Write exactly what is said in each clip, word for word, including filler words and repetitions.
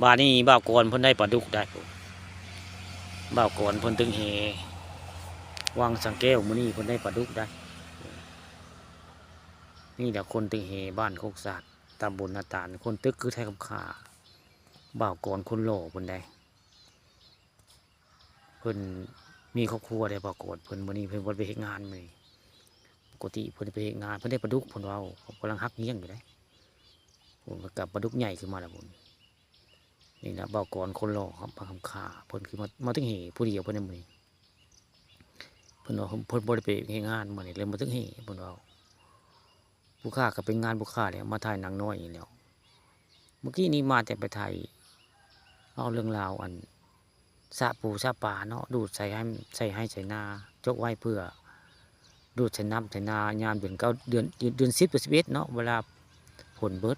บาดนี้บ่าวกรเพิ่นได้ปลาดุกได้ บ่าวกรเพิ่นตึกแห วังสังแก้ว มื้อนี้เพิ่นได้ปลาดุกได้ นี่แหละคนตึกแหบ้านโคกสาด ตำบลนาตาล คนตึกคือไทคำค่า บ่าวกรคนหล่อเพิ่นได้ เพิ่นมีครอบครัวได้ บ่าวกรเพิ่น มื้อนี้เพิ่นบ่ได้ไปเฮ็ดงานมื้อนี้ ปกติเพิ่นไปเฮ็ดงาน เพิ่นได้ปลาดุก เพิ่นเว้า กำลังหักเงี้ยงอยู่เด้ ผมก็กับปลาดุกใหญ่ขึ้นมาแล้วผม นี่นะ บ่าวกรคนหล่อครับ บ้านคำค่า เพิ่นคือมา มาตึกแหผู้เดียวเพิ่นในมื้อนี้ เพิ่นว่าเพิ่นบ่ได้ไปเฮ็ดงานมื้อนี้ เลยมาตึกแห เพิ่นเว้า ผู้ค้าก็เป็นงานผู้ค้าแหละ มาถ่ายนางน้อยนี่แหล้ว เมื่อกี้นี้มาแต่ไปถ่าย เอาเรื่องราวอัน สระปูสระปลาเนาะ ดูดใส่ไฮ่ ใส่ไฮ่ใส่นา จกไว้เพื่อ ดูดใส่น้ำใส่นา ยามเดือนเก้า เดือน เดือน เดือนสิบ เดือนสิบเอ็ดเนาะ เวลาฝนเบิด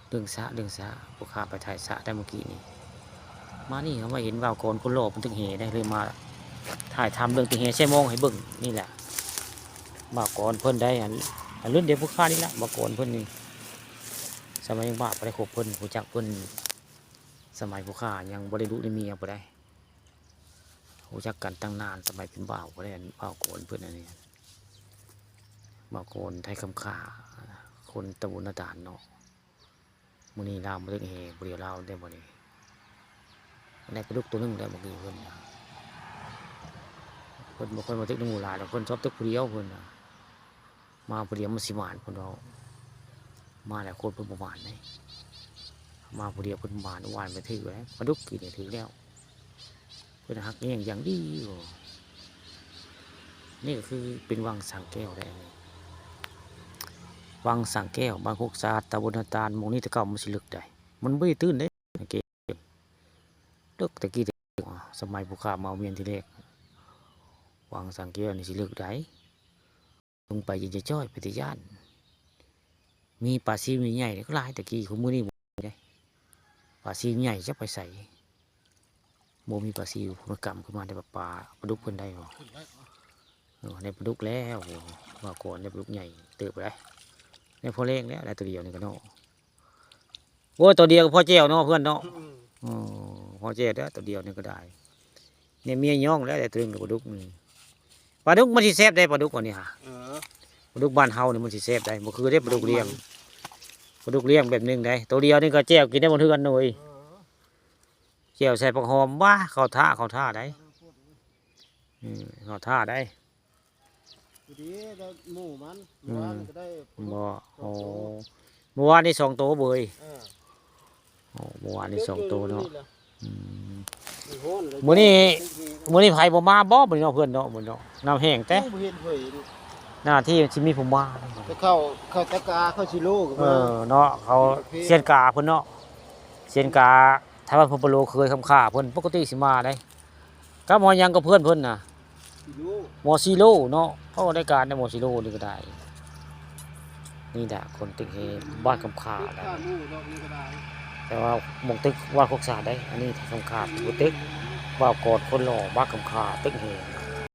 เรื่องสระ เรื่องสระ ผู้ค้าไปถ่ายสระได้เมื่อกี้นี้ มานี่เขามาเห็นบ่าวกรคนหล่อเพิ่นตึกแหได้ เลยมาถ่ายทำเรื่องตึกแหใส่มองให้เบิ่ง นี่แหละ บ่าวกรเพิ่นได้อัน อันรุ่นเดียวผู้ค้านี่แหละ บ่าวกรเพิ่นนี่ สมัยยังบ่าวบ่ได้คบเพิ่น รู้จักเพิ่น สมัยผู้ค้ายังบ่ได้ลูกได้เมียบ่ได้ รู้จักกันตั้งนาน สมัยเป็นบ่าวบ่ได้ อันบ่าวกรเพิ่นอันนี้ บ่าวกรไทคำค่า คนตำบลนาตาลเนาะ มื้อนี้ลาวมาตึกแหผู้เดียวลาวได้บ่นี่ ได้ปลาดุกตัวหนึ่งได้เมื่อกี้เพิ่นนะ เพิ่นบ่ค่อยมาตึกนำหมู่หลายดอก เพิ่นชอบตึกผู้เดียวเพิ่นนะ มาผู้เดียวมันสิหมานเพิ่นเว้า มาหลายคนเพิ่นบ่หมานเด้ มาผู้เดียวเพิ่นหมาน หวานไปถืกแล้ว ปลาดุกกินนี่ถืกแล้ว เพิ่นหักแยงอย่างดีอยู่ นี่ก็คือเป็นวังสังแก้วได้อันนี้ วังสังแก้ว บ้านโคกสาด ตำบลนาตาล หม่องนี้แต่เก่ามันสิลึกได้ มันบ่ได้ตื้นเด้ สังแก้ว เลิกแต่กี้แต่สมัยผู้ข้ามาเวียนทีแรก วังสังแก้วนี่สิเลิกได้ ลงไปจะจ้อยไปแต่ย่าน มีปลาซิวใหญ่ๆก็หลายแต่กี้ คุมื้อนี้บ่มีเด้ ปลาซิวใหญ่จักไปใส บ่มีปลาซิว มันกำขึ้นมาได้ปลา ปลา ปลาดุกเพิ่นได้บ่ เออ ได้ปลาดุกแล้ว โอ้ ว่าก่อนได้ปลาดุกใหญ่เติบไปได้ ได้พอแรงแล้ว ได้ตัวเดียวนี่ก็เนาะ โอ้ย ตัวเดียวก็พอแจ่วเนาะเพื่อนเนาะ อืม โอ้ พอแจ่วแล้วตัวเดียวนี่ก็ได้ เนี่ยเมียย่องแล้ว ได้ตัวหนึ่งกับปลาดุกนี่ ปลาดุกมันสิแซ่บได้ ปลาดุกอันนี้ฮะ เออ ปลาดุกบ้านเฮานี่มันสิแซ่บได้ บ่คือได้ปลาดุกเลี้ยง ปลาดุกเลี้ยงแบบหนึ่งได้ ตัวเดียวนี่ก็แจ่วกินได้หมดเฮือนเลย เออ แจ่วใส่ผักหอม ว้า เข้าท่า เข้าท่าได้ อืม เข้าท่าได้ พอดีได้หมู่มัน อืม เมื่อวานก็ได้ บ่ สองตัว โอ้ เมื่อวานนี่สองตัวเบย เออ โอ้ เมื่อวานนี่สองตัวเนาะ นี่แหละ อืม มีโหนเลย มื้อนี้ มื้อนี้ไผบ่มาบ่ มื้อนี้เนาะเพื่อนเนาะ มื้อนี้เนาะ น้ำแห้งแต่ ยังบ่เห็นเผยนี่ หน้าที่สิมีผู้มา แต่เข้า เข้าตะกา เข้าสิโลก็มา เออ เนาะ เขา มีประเภท เซียนกาเพิ่นเนาะ เซียนกา ถ้าว่าเพิ่นบ่โลเคยคำค่าเพิ่นปกติสิมาได้ กับหมอหยังกับเพื่อนเพิ่นน่ะ ซีโร่ หมอซีโร่เนาะ เขาก็ได้การได้หมอซีโร่นี่ก็ได้ นี่แหละคนตึกเฮบ้านคำค่า ติด นะ ข้าหมู่ดอกนี่ก็ได้ แต่ว่าหม่องตึกบ้านโคกสาดได้ อันนี้คำค่าบ่ตึก บ่าวกอดคนหล่อบ้านคำค่าตึกเฮ